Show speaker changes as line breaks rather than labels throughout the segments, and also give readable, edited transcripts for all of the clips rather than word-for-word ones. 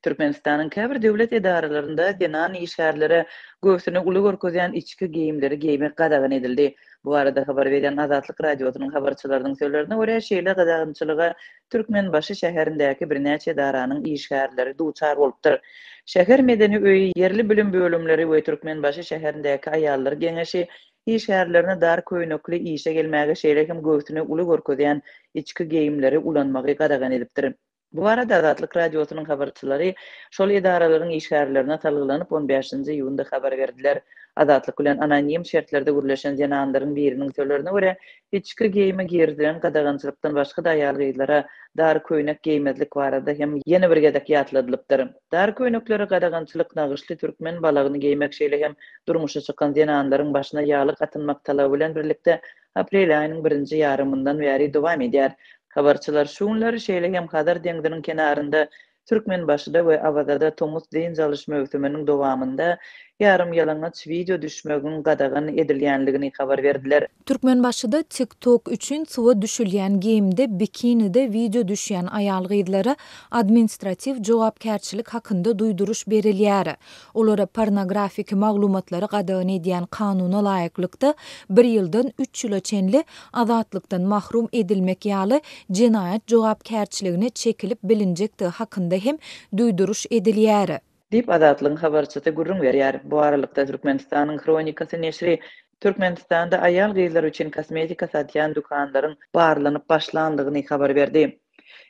Türkmenistanyň käbir döwlet edaralarynda zenan işgärlere göwsüni uly görkezýän içki geýimleri geýmek gadagan edildi. Bu barada habar berýän Azatlyk Radiosynyň habarçylarynyň sözlerine görä, şeýle gadagançylyga Türkmenbaşy şäherindäki birnäçe edaranyň işgärleri duçar bolupdyr. Şäher medeni öýi, ýerli bilim bölümleri we Türkmenbaşy şäherindäki aýallar geňeşi işgärlerine dar köýnekli işe gelmäge, şeýle hem göwsüni uly görkezýän içki geýimleri ulanmagy gadagan edipdir. Bu barada Azatlyk Radiosynyň habarçylary şol edaralaryň işgärlerine salgylanyp, on bäşinji iýunda habar berdiler. Azatlyk bilen anonim şertlerde gürleşen zenanlaryň biriniň sözlerine görä, içki geýime girizilen gadagançylykdan başga-da aýal-gyzlara dar köýnek geýmezlik barada hem ýene bir gezek ýatladylypdyr. Dar köýneklere gadagançylyk nagyşly türkmen balagyny geýmek, şeýle hem durmuşa çykan zenanlaryň başyna ýaglyk atynmak talaby bilen birlikde aprel aýynyň birinji ýarymyndan bäri dowam edýär. Habarçylar şu günler şeýle hem Hazar deňziniň kenarynda, Türkmenbaşyda we Awazada tomus dynç alyş möwsüminiň dowamynda ýarym ýalaňaç wideo düşmegiň gadagan edilýänligini habar berdiler.
Türkmenbaşyda TikTok üçin suwa düşülýän geýimde bikinide wideo düşýän aýal-gyzlara administratiw jogapkärçilik hakynda duýduryş berilýär. Olara pornografiki maglumatlary gadagan edýän kanuna laýyklykda, bir ýyldan üç ýyla çenli azatlykdan mahrum edilmek ýaly jenaýat jogapkärçiligine çekilip bilinjekdigi hakynda hem duýduryş edilýär.
Diýip, Azatlygyň habarçysy gürrüň berýär. Bu aralykda, Türkmenistanyň Hronikasy neşiri Türkmenistanda aýal-gyzlar üçin kosmetika satýan dükanlaryň barlanyp başlandygyny habar berdi.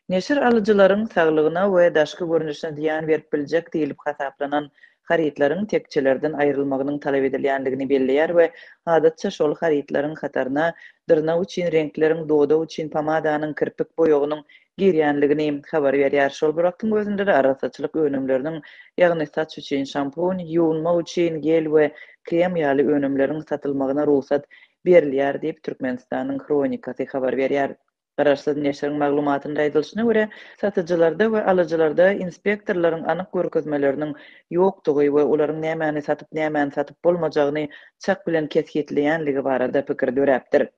Neşir alyjylaryň saglygyna we daşky görnüşine zyýan berip biljek diýlip hasaplanan harytlaryň tekjelerden aýrylmagynyň talap edilýändigini belleýär we adatça şol harytlaryň hataryna dyrnak üçin reňkleriň, dodak üçin pomadanyň, kirpik boýagynyň girýänligini habar berýär. Şol bir wagtyň özünde-de arassaçylyk önümleriniň, ýagny saç üçin şampun, ýuwunmak üçin gel we krem ýaly önümleriň satylmagyna rugsat berilýär diýip, Türkmenistanyň Hronikasy habar berýär. Garaşsyz neşiriň maglumatynda aýdylyşyna görä, satyjylarda we alyjylarda inspektorlaryň anyk görkezmeleriniň ýokdugy we olaryň nämäni satyp, nämäni satyp bolmajagyny çak bilen kesgitleýänligi barada pikir döräpdir.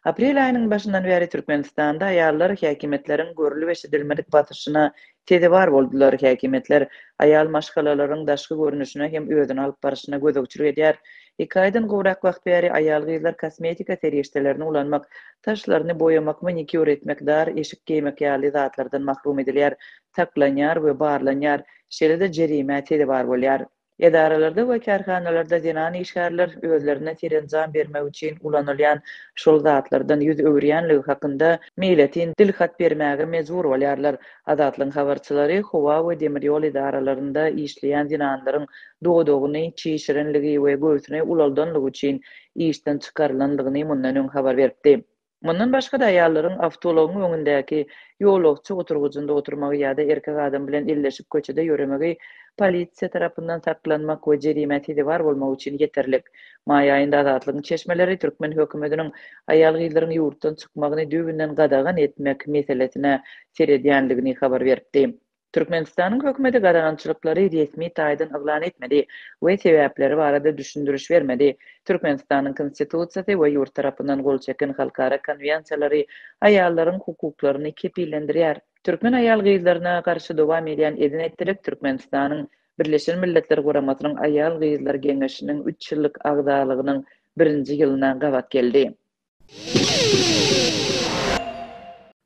Aprel aýynyň başyndan bäri Türkmenistanda aýallar häkimiýetleriň görlüp-eşidilmedik basyşyna sezewar boldular. Häkimiýetler aýal maşgalalaryň daşky görnüşine hem özüni alyp barşyna gözegçilik edýär. Iki aýdan gowrak wagt bäri aýal-gyzlar kosmetika serişdelerini ulanmak, saçlaryny boýamak, manikýur etmek, dar eşik geýmek ýaly zatlardan mahrum edilýär, saklanýar we barlanýar, şeýle-de jerimä sezewar bolýar. Edaralarda we kärhanalarda zenan işgärler özlerine serenjam bermek üçin ulanylýan şol zatlardan ýüz öwürýänligi hakynda meýletin dilhat bermäge mejbur bolýarlar. Azatlygyň habarçylary howa we demir ýol edaralarynda işleýän zenanlaryň dodagyny çişirenligi we göwsüni ulaldanlygy üçin işden çykarylandygyny mundan öň habar beripdi. Mundan başga-da, aýallaryň awtoulagyň öňündäki ýolagçy oturgyjynda oturmagy ýa-da erkek adam bilen elleşip köçede ýöremegi polisiýa tarapyndan saklanmak we jerimä sezewar bolmak üçin ýeterlik. Maý aýynda Azatlygyň çeşmeleri türkmen hökümetiniň aýal-gyzlaryň ýurtdan çykmagyny düýbünden gadagan etmek meselesine seredýändigini habar beripdi. Türkmenistanyň hökümeti gadagançylyklary resmi taýdan yglan etmedi we sebäpleri barada düşündiriş bermedi. Türkmenistanyň Konstitusiýasy we ýurt tarapyndan gol çeken halkara konwensiýalary aýallaryň hukuklaryny kepillendirýär. Türkmen aýal-gyzlaryna garşy dowam edýän eden-etdilik Türkmenistanyň Birleşen Milletler Guramasynyň Aýal-gyzlar geňeşiniň üç ýyllyk agzalygynyň birinji ýylyna gabat geldi.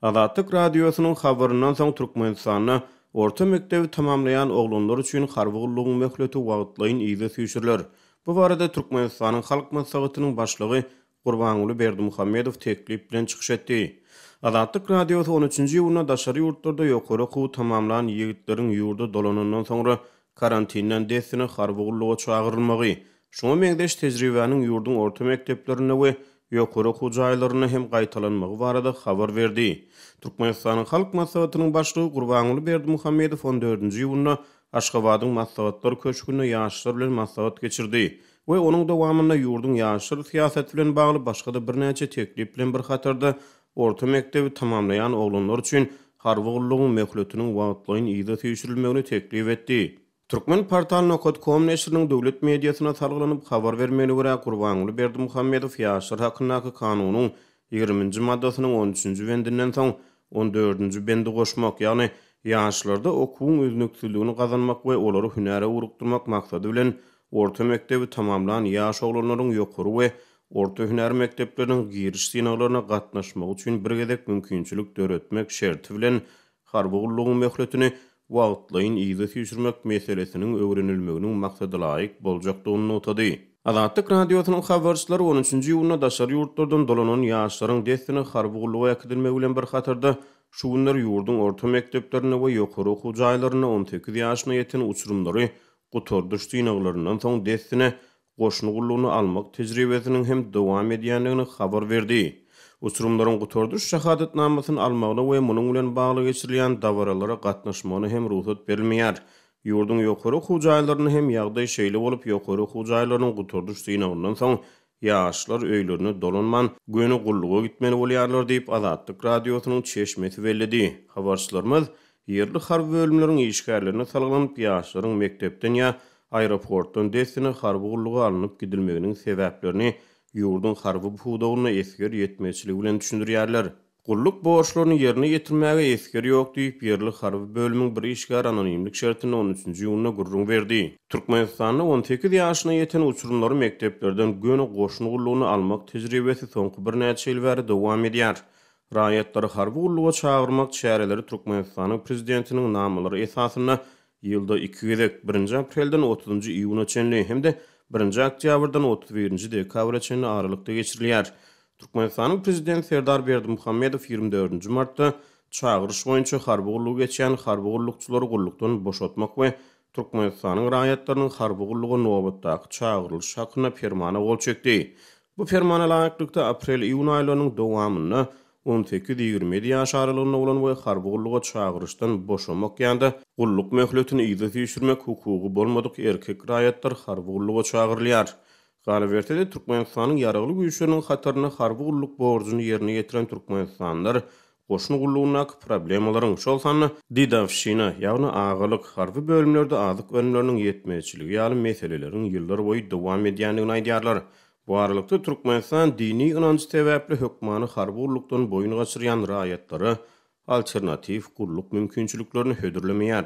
Azatlyk Radiosynyň habaryndan soň Türkmenistanda orta mekdebi tamamlaýan oglanlar üçin harby gullugyň möhleti wagtlaýyn yza süýşüriler. Bu barada Türkmenistanyň Halk Maslahatynyň Başlygy Gurbanguly Berdimuhamedow teklip bilen çykyş etdi. Azatlyk Radiosy on üçünji iýunda daşary ýurtlarda ýokary okuwy tamamlan ýigitleriň ýurda dolanandan soňra karantinden dessine harby gulluga çagyrylmagy, şuňa meňzeş tejribäniň ýurduň orta mekdeplerinde we ýokary okuw jaýlarynda hem gaýtalanmagy barada habar berdi. Türkmenistanyň Halk Maslahatynyň Başlygy Gurbanguly Berdimuhamedow on dördünji iýunda Aşgabadyň Maslahatlar köşgünde ýaşlar bilen maslahat geçirdi we onuň dowamynda ýurduň ýaşlar syýasaty bilen bagly başga-da birnäçe teklip bilen bir hatarda Orta mekdebi tamamlaýan oglanlar üçin harby gullugyň möhletiniň wagtlaýyn yza süýşürilmegini teklip etdi. Turkmenportal nokat kom neşiriniň döwlet mediasyna salgylanyp habar bermegine görä, Gurbanguly Berdimuhamedow Ýaşlar hakyndaky kanunyň ýigriminji maddasynyň on üçünji bendinden soň on dördünji bendi goşmak, ýagny. Ýaşlarda okuwyň üznüksizligini gazanmak we olary hünäre ugrukdyrmak maksady bilen, orta mekdebi tamamlan ýaş oglanlaryň ýokary we orta hünär mekdepleriniň giriş synaglaryna gatnaşmagy üçin bir gezek mümkinçilik döretmek şerti bilen harby gullugyň möhletini wagtlaýyn yza süýşürmek meselesiniň öwrenilmeginiň maksadalaýyk boljakdygyny nygtady. Azatlyk Radiosynyň habarçylary on üçünji iýunda daşary ýurtlardan dolanan ýaşlaryň dessine harby gulluga äkidilmegi bilen bir hatarda, şu günler ýurduň orta mekdeplerinde we ýokary okuw jaýlarynda 18 ýaşyna ýeten uçurymlary gutardyş synaglaryndan soň dessine goşun gullugyna almak tejribesiniň hem dowam edýändigini habar berdi. Uçurymlaryň gutardyş şahadatnamasyny almagyna we munuň bilen bagly geçirilýän dabaralara gatnaşmagyna hem rugsat berilmeýär. Ýurduň ýokary okuw jaýlarynda hem ýagdaý şeýle bolup, ýokary okuw jaýlarynyň gutardyş synagyndan soň ýaşlar öýlerine dolanman, göni gulluga gitmeli bolýarlar diýip, Azatlyk Radiosynyň çeşmesi belledi. Habarçylarymyz ýerli harby bölümleriň işgärlerine salgylanyp, ýaşlaryň mekdepden ýa aeroportdan dessine harby gulluga alnyp gidilmeginiň sebäplerini ýurduň harby pudagynda esger ýetmezçiligi bilen düşündirýärler. Gulluk borçlaryny ýerine ýetirmäge esger ýok diýip, ýerli harby bölümiň bir işgäri anonimlik şertinde on üçünji iýunda gürrüň berdi. Türkmenistanda 18 ýaşyna ýeten uçurymlary mekdeplerden göni goşun gullugyna almak tejribesi soňky birnäçe ýyl bäri dowam edýär. Raýatlary harby gulluga çagyrmak çäreleri Türkmenistanyň Prezidentiniň namalary esasynda ýylda iki gezek, birinji aprelden otuzynjy iýuna çenli hem-de birinji oktýabrdan 31 nji dekabra çenli aralykda geçirilýär. Türkmenistanyň Prezidenti Serdar Berdimuhamedow 24 nji martda çagyryş boýunça harby gullugy geçýän harby gullukçylary gullukdan boşatmak we Türkmenistanyň raýatlarynyň harby gulluga nobatdaky çagyrylyş hakynda Permana gol çekdi. Bu Permana laýyklykda, aprel-iýun aýlarynyň dowamynda 18-27 ýaş aralygynda bolan we harby gulluga çagyryşdan boşamak ýa-da gulluk möhletini yza süýşürmek hukugy bolmadyk erkek raýatlar harby gulluga çagyrylýar. Galyberse-de, Türkmenistanyň Ýaragly Güýçleriniň hatarynda harby gulluk borjuny ýerine ýetiren türkmenistanlylar goşun gullugyndaky problemalaryň, şol sanda dedowşina, ýagny agalyk, harby bölümlerde azyk önümleriniň ýetmezçiligi ýaly meseleleriň ýyllarboýy dowam edýändigini aýdýarlar. Bu aralykda, Türkmenistan dini ynanjy sebäpli hökmany harby gullukdan boýun gaçyrýan raýatlara alternatiw gulluk mümkinçiliklerini hödürlemeýär.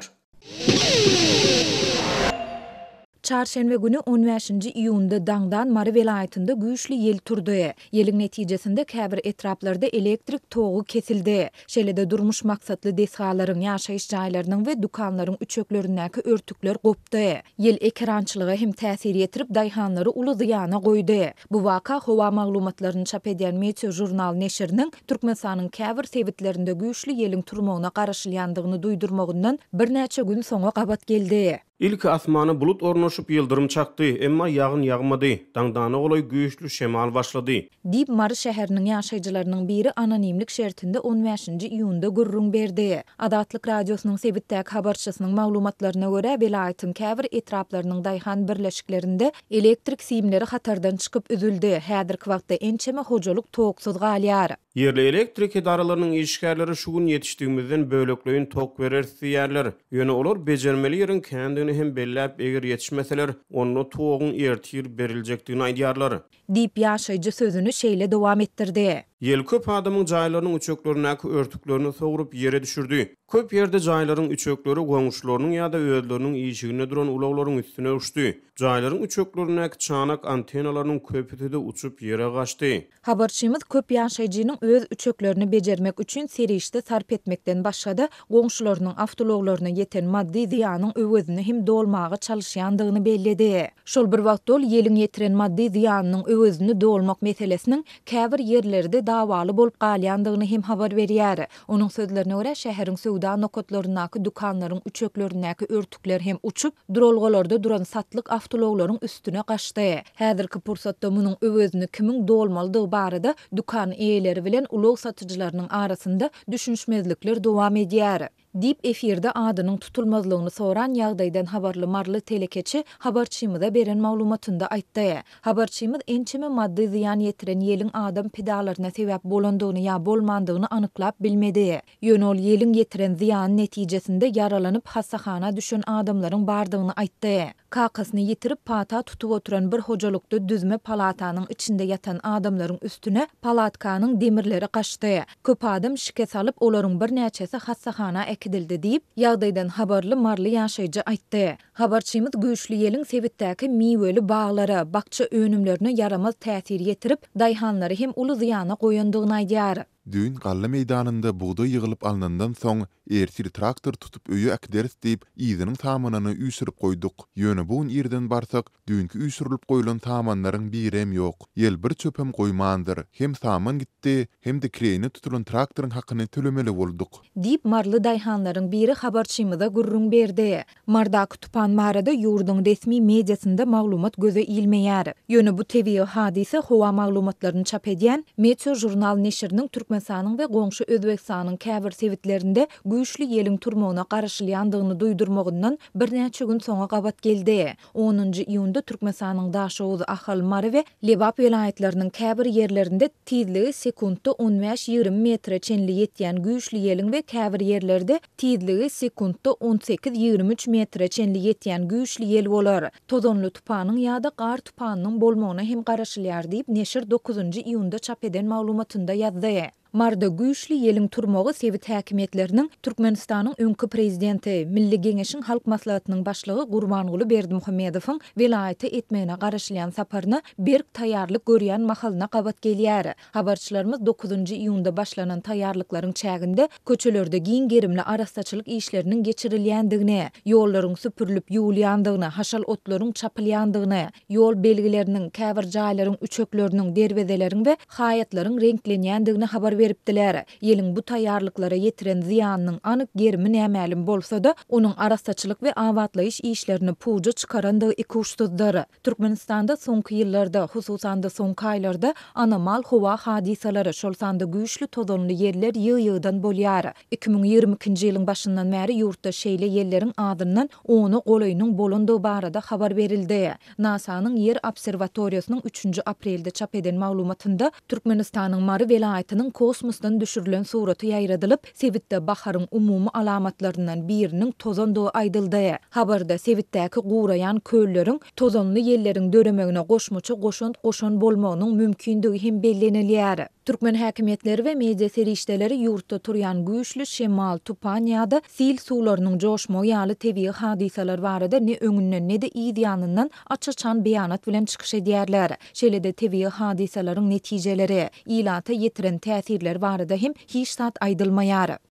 Çarşenbe güni, on bäşinji iýunda daňdan Mary welaýatynda güýçli ýel turdy. Ýeliň netijesinde käbir etraplarda elektrik togy kesildi. Şeýle-de durmuş maksatly desgalaryň, ýaşaýyş jaýlarynyň we dükanlaryň üçeklerindäki örtükler gopdy. Ýel ekerançylyga hem täsir ýetirip, daýhanlary uly zyýana goýdy. Bu waka howa maglumatlaryny çap edýän Meteožurnal neşiriniň Türkmenistanyň käbir sebitlerinde güýçli ýeliň turmagyna garaşylýandygyny duýdurmagyndan birnäçe gün soňa gabat geldi.
Ilki asmana bulut ornaşyp, ýyldyrym çakdy, emma ýagyn ýagmady. Daňdana golaý güýçli şemal başlady.
Diýip, Mary şäheriniň ýaşaýjylarynyň biri anonimlik şertinde on bäşinji iýunda gürrüň berdi. Azatlyk Radiosynyň sebitdäki habarçysynyň maglumatlaryna görä, welaýatyň käbir etraplarynyň daýhan birleşiklerinde elektrik simleri hatardan çykyp üzüldi, häzirki wagtda ençeme hojalyk toksuz galýar.
Ýerli elektrik edaralarynyň işgärleri şu gün ýetişdigimizden bölekleýin tok bereris diýýärler. Ýöne olar bejermeli ýeriň kändigini hem belläp, eger ýetişmeseler, onda toguň ertir beriljekdigini aýdýarlar.
Diýip, ýaşaýjy sözüni şeýle dowam etdirdi.
Ýel köp adamyň jaýlarynyň üçeklerindäki örtüklerini sogrup, ýere düşürdi. Köp ýerde jaýlaryň üçekleri goňşularynyň ýa-da özleriniň işiginde duran ulaglaryň üstüne uçdy. Jaýlaryň üçeklerindäki çanak antennalarynyň köpüsi-de uçup ýere gaçdy.
Habarçymyz köp ýaşaýjynyň öz üçeklerini bejermek üçin serişde sarp etmekden başga-da, goňşularynyň awtoulaglaryna ýeten maddy zyýanyň öwezini hem dolmaga çalyşýandygyny belledi. Şol bir wagtda ol ýeliň ýetiren maddy zyýanynyň öwezini dolmak meselesiniň käbir ýerlerde dawaly bolup galýandygyny hem habar berýär. Onuň sözlerine görä, şäheriň söwda nokatlaryndaky dükanlaryň üçeklerindäki örtükler hem uçup, duralgalarda duran satlyk awtoulaglaryň üstüne gaçdy. Häzirki pursatda munuň öwezini kimiň dolmalydygy barada dükan eýeleri bilen ulag satyjylarynyň arasynda düşünişmezlikler dowam edýär. Diýip, efirde adynyň tutulmazlygyny soran ýagdaýdan habarly maryly telekeçi habarçymyza beren maglumatynda aýtdy. Habarçymyz ençeme maddy zyýan ýetiren ýeliň adam pidalaryna sebäp bolandygyny ýa bolmandygyny anyklap bilmedi. Ýöne ol ýeliň ýetiren zyýany netijesinde ýaralanyp hassahana düşen adamlaryň bardygyny aýtdy. Kakasyny ýitirip, pata tutup oturan bir hojalykda düzme palatanyň içinde ýatan adamlaryň üstüne palatkanyň demirleri gaçdy. Köp adam şikes alyp, olaryň birnäçesi hassahana äkidildi. äkidildi diýip, ýagdaýdan habarly maryly ýaşaýjy aýtdy. Habarçymyz güýçli ýeliň sebitdäki miweli baglara, bakja önümlerine ýaramaz täsir ýetirip, daýhanlary hem uly zyýana goýandygyny aýdýar.
Düýn galla meýdanynda bugdaý ýygylyp alnandan soň, ertir traktor tutup öýe äkideris diýip, yzynyň samanyny üýşürip goýduk. Ýöne bu gün irden barsak, düýnki üýşürilip goýlan samanlaryň birem ýok. Ýel bir çöpem goýmandyr. Hem saman gitdi, hem-de kireýine tutulan traktoryň hakyny tölemeli bolduk.
Diýip, maryly daýhanlaryň biri habarçymyza gürrüň berdi. Mardaky tupan barada ýurduň resmi mediasynda maglumat göze ilmeýär. Ýöne bu tebigy hadysa howa maglumatlaryny çap edýän Meteožurnal neşiriniň Türkmenistanyň we goňşy Özbegistanyň käbir sebitlerinde güýçli ýeliň turmagyna garaşylýandygyny duýdurmagyndan birnäçe gün soňa gabat geldi. Onunjy iýunda Türkmenistanyň Daşoguz, Ahal, Mary we Lebap welaýatlarynyň käbir ýerlerinde tizligi sekuntda on bäş-ýigrimi metre çenli ýetýän güýçli ýeliň we käbir ýerlerde tizligi sekuntda on sekiz-ýigrimi üç metre çenli ýetýän güýçli ýel bolar. Tozanly tupanyň ýa-da gar tupanynyň bolmagyna hem garaşylýar diýip, neşir dokuzynjy iýunda çap eden maglumatynda ýazdy. Maryda güýçli ýeliň turmagy sebit häkimiýetleriniň Türkmenistanyň öňki prezidenti, Milli Geňeşiň Halk Maslahatynyň Başlygy Gurbanguly Berdimuhamedowyň welaýata etmegine garaşylýan saparyna berk taýýarlyk görýän mahalyna gabat gelýär. Habarçylarymyz dokuzynjy iýunda başlanan taýýarlyklaryň çäginde köçelerde giň gerimli arassaçylyk işleriniň geçirilýändigini, ýollaryň süpürilip ýuwulýandygyny, haşal otlaryň çapylýandygyny, ýol belgileriniň, käbir jaýlaryň üçekleriniň, derwezeleriň we haýatlaryň reňklenýändigini habar beripdiler. Ýeliň bu taýýarlyklara ýetiren zyýanynyň anyk gerimi nämälim bolsa-da, onuň arassaçylyk we abatlaýyş işlerini puja çykarandygy ikuçsuzdyr. Türkmenistanda soňky ýyllarda, hususan-da soňky aýlarda anomal howa hadysalary, şol sanda güýçli tozanly ýeller ýygy-ýygydan bolýar. 2022-nji ýylyň başyndan bäri ýurtda şeýle ýelleriň azyndan ona golaýynyň bolandygy barada habar berildi. NASA-nyň Ýer obserwatoriýasynyň üçünji aprelde çap eden maglumatynda Türkmenistanyň Mary welaýatynyň kosmosdan düşürilen suraty ýaýradylyp, sebitde baharyň umumy alamatlaryndan biriniň tozandygy aýdyldy. Habarda sebitdäki guraýan kölleriň tozanly ýelleriň döremegine goşmaça goşant goşan bolmagynyň mümkindigi hem bellenilýär. Türkmen häkimiýetleri we media serişdeleri ýurtda turýan güýçli şemal, tupan ýa-da sil suwlarynyň joşmagy ýaly tebigy hadysalar barada ne öňünden, ne-de yz ýanyndan aç-açan beýanat bilen çykyş edýärler. Şeýle-de tebigy hadysalaryň netijeleri, ilata ýetiren täsirleri barada hem hiç zat aýdylmaýar.